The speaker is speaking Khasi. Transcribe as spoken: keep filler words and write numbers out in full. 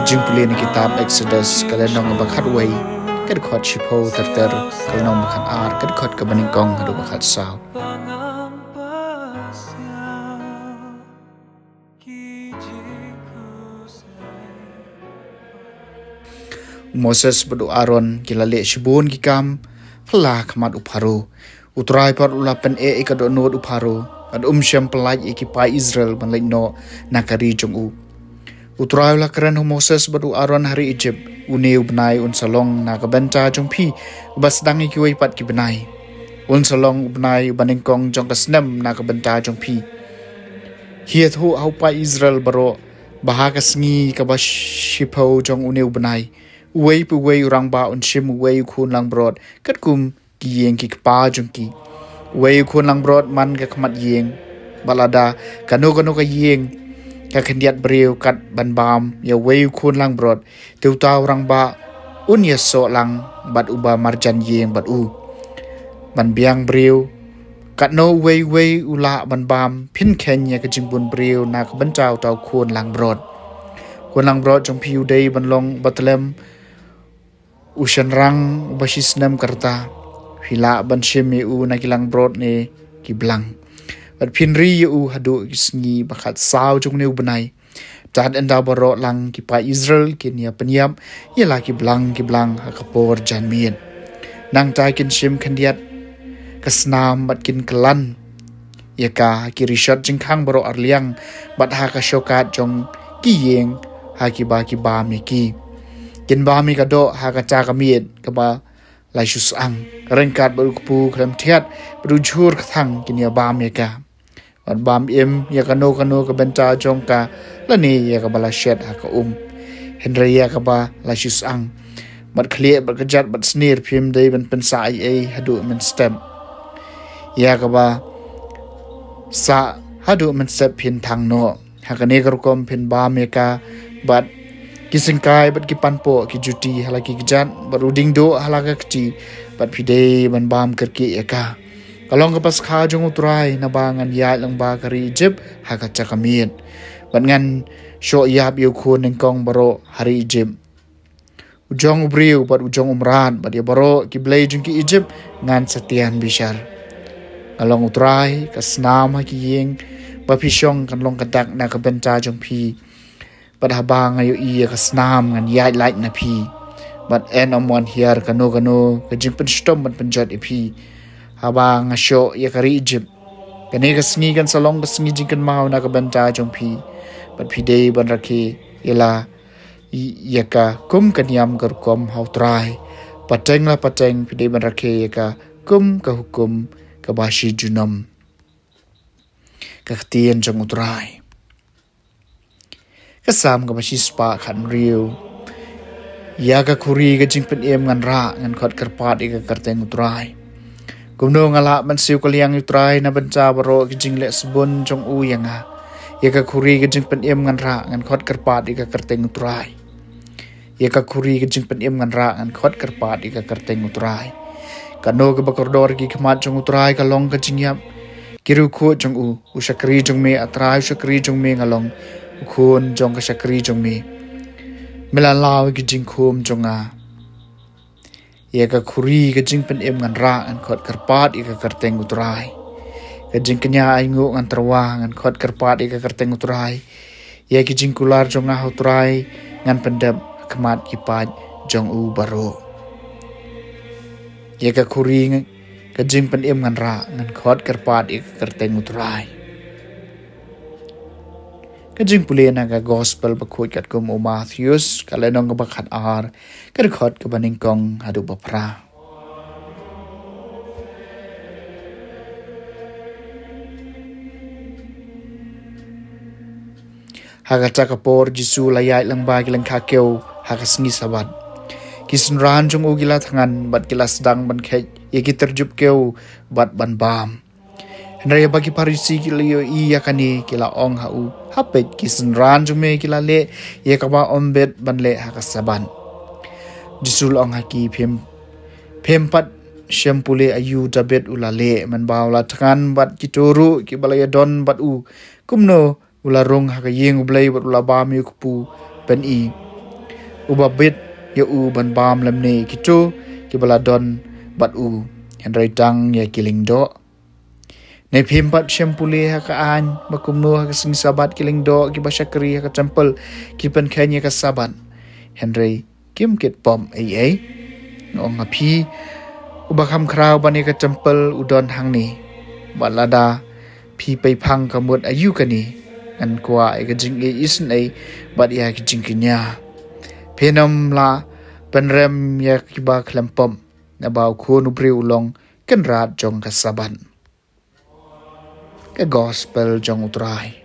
Jingpule na kitab Exodus, ka lynnong ba khatwei, ka dkhot shiphew ter ter, ka lynnong ba khatar, ka dkhot kaba nyngkong haduh ba khatsaw. U Moses bad u Aaron ki la leh shibun ki kam phylla ha khmat u Pharaoh. U Trai pat u la pyneh ïa ka dohnud u Pharaoh, bad um shym pyllait ïa ki paid Israel ban leit noh na ka ri jong u. U Trai u la kren ha u Moses bad u Aaron ha ri Egypt, une u bnai un sa long na ka bynta jong phi, uba sdang ïa kiwei pat ki bnai. Un sa long u bnai uba nyngkong jong ka snem na ka bynta jong phi. Ïathuh ha u paid Israel baroh, ba ha ka sngi kaba shiphew jong une u bnai, uwei pa uwei u rangbah un shim uwei u khun langbrot, katkum ki ïing ki kpa jong ki. Uwei u khun langbrot man ka khmat ïing, bad lada kano kano ka ïing ka khyndiat briew kat ban bam ïa uwei u khun langbrot, te uta u rangbah un ïasoh lang bad uba marjan ïing bad u. Ban biang briew, katno uwei uwei u lah ban bam, phin kheiñ ïa ka jingbun briew na ka bynta uta u khun langbrot. Khun langbrot jong phi u dei ban long uba tlem, u shynrang uba shisnem ka rta. Phi lah ban shim ïa u na ki langbrot ne ki blang. Bad phin ri ïa u haduh ki sngi ba khatsaw jong une u bnai. Tad ynda baroh lang ki paid Israel kin ïa pynïap ïa la ki blang ki blang ha ka por janmiet. Nangta kin shim khyndiat ka snam bad kin kyllan ïa ka ha ki rishot jingkhang baroh arliang, bad ha ka shongkat jong ki ïing ha kiba ki bam ïa ki. Kin bam ïa ka doh ha kata ka miet kaba la shu syang. Ryngkat bad u kpu khlem thiat bad u jhur kthang kin ïa bam ïa ka. Bad bam im ïa kano kano ka bynta jong ka, lane ïa kaba la shet ha ka um. Hynrei ïa kaba la shu syang, bad khlieh bad kjat bad snier, phim dei ban pynsah ei ei haduh mynstep. Ïa kaba sah haduh mynstep phin thang noh. Ha kane ka rukom phin bam ïa ka bad ki syngkai bad ki panpoh, ki juti ha la ki kjat, bad u diengduh ha la ka kti, bad phi dei ban bam kyrkieh ïa ka. Ka long ka paskha jong u Trai, naba ngan ïaid lyngba ka ri Egypt ha kata ka miet. Bad ngan shoh ïap ïa u khun nyngkong baroh ha ri Egypt, u jong u briew bad u jong u mrad, bad ïa baroh ki blei jong ki Egypt ngan sa tian bishar. Nga long u Trai. Ka snam ha ki ïing ba phi shong kan long ka dak na ka bynta jong phi. Bad haba nga ïohi ïa ka snam, ngan ïaid lait na phi. Bad yn ym wan hiar kano kano ka jingpynshitom ban pynjot ïa phi haba nga shoh ïa ka ri Egypt. Kane ka sngi kan sa long ka sngi jingkynmaw na ka bynta jong phi. Bad phi dei ban rakhe ïa la ïa ka kum ka niam ka rukom ha u Trai. Pateng la pateng phi dei ban rakhe ïa ka kum ka hukum kaba shi junom. Ka ktien jong u Trai. Ka Salm kaba shispah khathynriew. Ïa ka khuri ka jingpynim ngan rah, ngan khot kyrpad ïa ka kyrteng u Trai. Kumno nga lah ban siew kylliang ïa u Trai na bynta baroh ki jingleh sbun jong u ïa nga. Ïa ka khuri ka jingpynim ngan rah, ngan khot kyrpad ïa ka kyrteng u Trai. Ïa ka khuri ka jingpynim ngan rah, ngan khot kyrpad ïa ka kyrteng u Trai. Kano kaba kordor ki khmat jong u Trai ka long ka jingïap. Ki riewkhuid jong u, u shakri jong me, a Trai, u shakri jong me nga long, u khun jong ka shakri jong me. Me la law ïa ki jingkhum jong nga. Ïa ka khuri ka jingpynim ngan rah, ngan khot kyrpad ïa ka kyrteng u Trai. Ka jingkñia ainguh ngan tyrwa, ngan khot kyrpad ïa ka kyrteng u Trai. Ïa ki jingkular jong nga ha u Trai ngan pyndep ha khmat ki paid jong u baroh. Ïa ka khuri ka jingpynim ngan rah, ngan khot kyrpad ïa ka kyrteng u Trai. Ka jingpule na ka gospel bakhuid katkum u Mathaios, ka lynnong kaba khatar, ka dkhot kaba nyngkong haduh ba phra. Ha kata ka por Jisu u la ïaid lyngba ki lyngkha kew ha ka sngi Sabbath. Ki synran jong u ki la thngan bad ki la sdang ban kheit ïa ki tyrjup kew bad ban bam. Hynrei haba ki Pharisi ki la ïohi ïa kane ki la ong ha u, ha peit, ki synran jong me ki la leh ïa kaba ym bit ban leh ha ka Sabbath. Jisu u la ong ha ki, phim, phim pat shym pule aïu Dabid u la leh, mynba u la thngan bad kito ruh kiba la ïadon bad u, kumno u la rung ha ka ïing u Blei bad u la bam ïa u kpu pyni. Uba bit ïa u ban bam lymne ïa kito kiba la don bad u, hynrei tang ïa ki lyngdoh. Ne phim pat shem pule ha ka aiñ ba kumno ha ka sngi Sabbath ki lyngdoh kiba shakri ha ka templ ki pynkheiñ ïa ka Sabbath, hynrei kim kit pop ei ei? Nga ong ha phi, uba kham khraw ban ïa ka templ u don hangne. Bad lada phi pei phang ka mut aïu kane, ngan kwah ïa ka jingïeit isynei bad ïa ka jingkñia. Phin ym lah pynrem ïa kiba khlem pop, naba u Khun u briew u long Kynrad jong ka Sabbath. Ka Gospel jong U Trai.